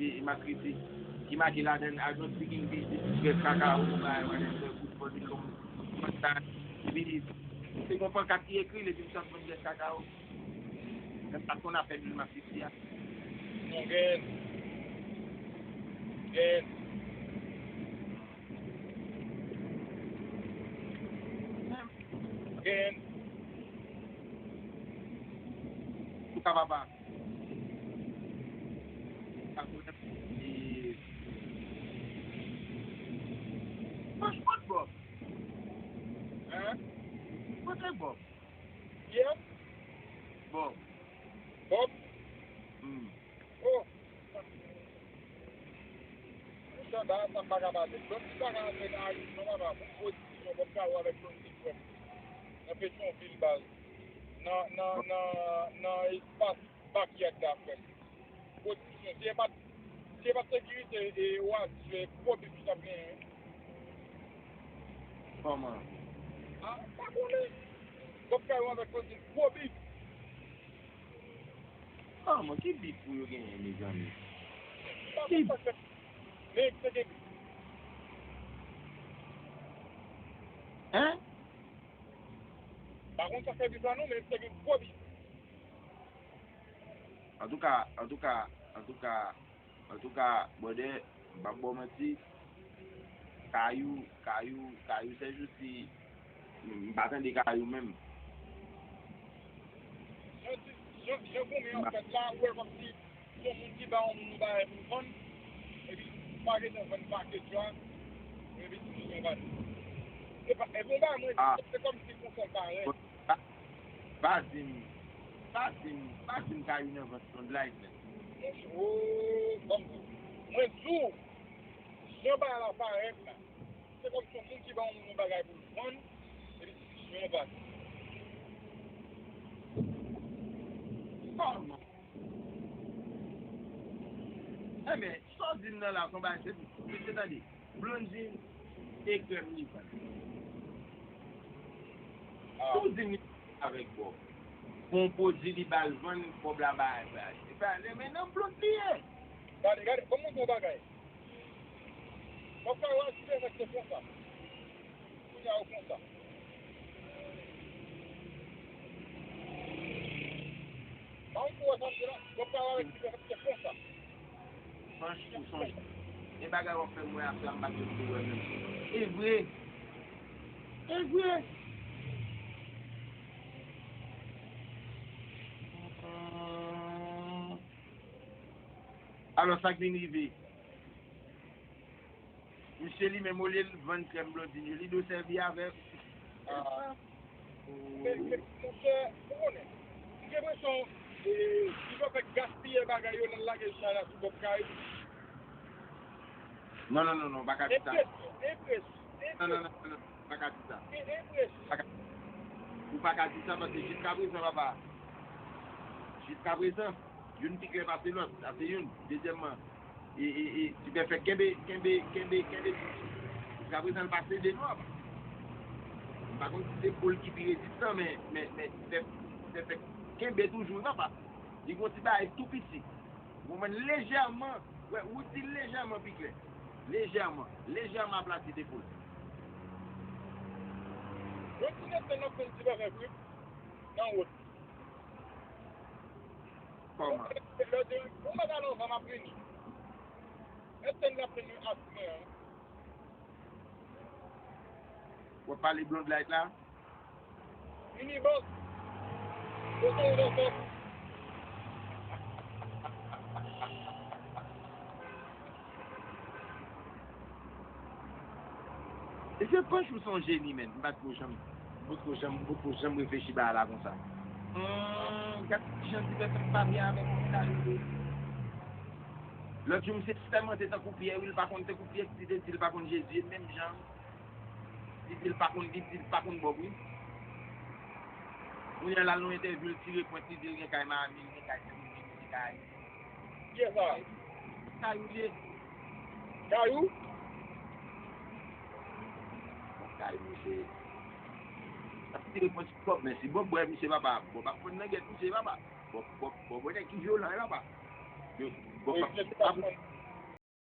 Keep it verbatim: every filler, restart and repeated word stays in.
e, e makriti ki make ladan l "I don't speak English, this is just kakao", bay whatever, good for the long, one time. Epi se yon pankat ki ekri l, epi misye ap vann just kakao. Menm pa t konn afè lwil makriti a. Non, gen. Gen. Gen. Ou ka papa. Franchman, Bob. Hein? Kote Bob? Kiyès? Bob. Bob? Hmm. Oh. Monchè, bagay sa m pa ka pale. Lòt ti bagay antre nan Ayiti, non, papa. Bon, pwodiksyon, Bob Caro avèk Blondedy, frè m. Nan Petyonvil, baz. Nan, nan, nan, nan espas Backyard la, frè m. Pwodiksyon. Si e pa t, si e pa t sekirite, e, Oasis, e gwo bif ki t ap genyen, wi. Kòman? Ah, m pa konnen. Bob Caro avèk Blondedy, gwo bif. Ah, mwen, ki bif pou yo genyen, mezanmi? Ki... Men se gen... Hein? Pa konn sa k fè bif la non, men se gen gwo bif. Antouka, antouka, antouka, antouka, brother, m p ap ba w manti, Kayou, Kayou, Kayou, sèjousi, m pa tande Kayou menm. Jan ti, jan, jan goumen an fèt la, ou wè kòmsi se yon moun ki ba yon moun yon bagay pou l vann, epi pa gentan vann package la, epi di moun yon bagay. E pa, e bon bagay, mwen, se kòmsi konsa l parèt. Pa, pa di m, pa di m, pa di m Kayou nan vant Blondedy, men. Monchè, oh, kòm mwen di w, jan bagay la parèt la, se kòmsi yon moun ki ba yon moun yon bagay pou l vann, epi diskisyon an pase. Kòman? Enben, sa w di m nan la, se yon bagay, se, se, se tande. Blondedy e krèm li vann. Ah. Si w di m li avèk Bob, pou yon pwodui li ba l vann, Bob la ba, ba, ba, men nan Blondedy li ye. Gade, gade, ban m montre w yon bagay. Bob Caro a ti fè fèk se konsa. Kounye a yo konsa. Ba yon kou wè sa m di la, Bob Caro avèk ti fè fèk se konsa. Franch ou sonje. E bagay w ap fè m wè ap la m pa t vle wè menm. E vre. E vre. Alò, sa k vin rive? Misye li menm, olye l vann krèm Blondedy yo, li dwe sèvi avè l. Ah. Men, men, monchè, ou konnen, m gen enpresyon, e, li pral fè gaspiye bagay yo nan lage chay la sou Bob Caro. Non, non, non, non, pa ka di sa. Enpresyon, enpresyon, enpresyon. Non, non, non, non, non, pa ka di sa. E, enpresyon. Pa ka, ou pa ka di sa paske jiskaprezan, papa, jiskaprezan, youn pi klè pase lòt, sa se youn. Dezyèmman, e, e, e, ti fè fèk kenbe, kenbe, kenbe, kenbe ti. Jiskaprezan, l pa sede non, papa. M pa konn si se poul ki pi rezistan, men, men, men ti fè, ti fè fèk kenbe toujou, wi, papa. Li gon ti bagay tou piti. Ou konprann lejèman, wè, ou di l lejèman pi klè. Lejèman, lejèman ap lati depo l. Yon ti nèg te nan fè l ti bagay vre. Nan wòt. Kòman? Lè w di, yon bagay nan van m ap vini. Èske n ap vini ak mwen an? W ap pale Blondedy la? Minibòs. Kote w nan fè? E se panch ou se yon jeni, menn. M pa t ko janm, m pa t ko janm, m pa t ko janm reflechi bagay la konsa. Hmm, gad kijan ti fè fèk pa byen avèk moun sa yo. Lòt jou, misye tèlman te tankou Pyè, wi, l pa konn tankou Pyè, ki te di l pa konn Jezi, menm jan. Li di l pa konn, li di l pa konn Bòb, wi. Kounye a l al nan yon entèvyou, l tire pwent, li di l gen kay Miami, li gen kay Sendomeng, li gen kay. Kiyès sa? Kayou li ye. Kayou? Kayou, misye. L ap tire pwent sou Bòb, men si Bòb bwè misye, papa, Bòb ap pran nan gèt misye, papa. Bòb, Bòb, Bòb, wè nèg ki vyolan, wi, papa. Yo, bon, ap,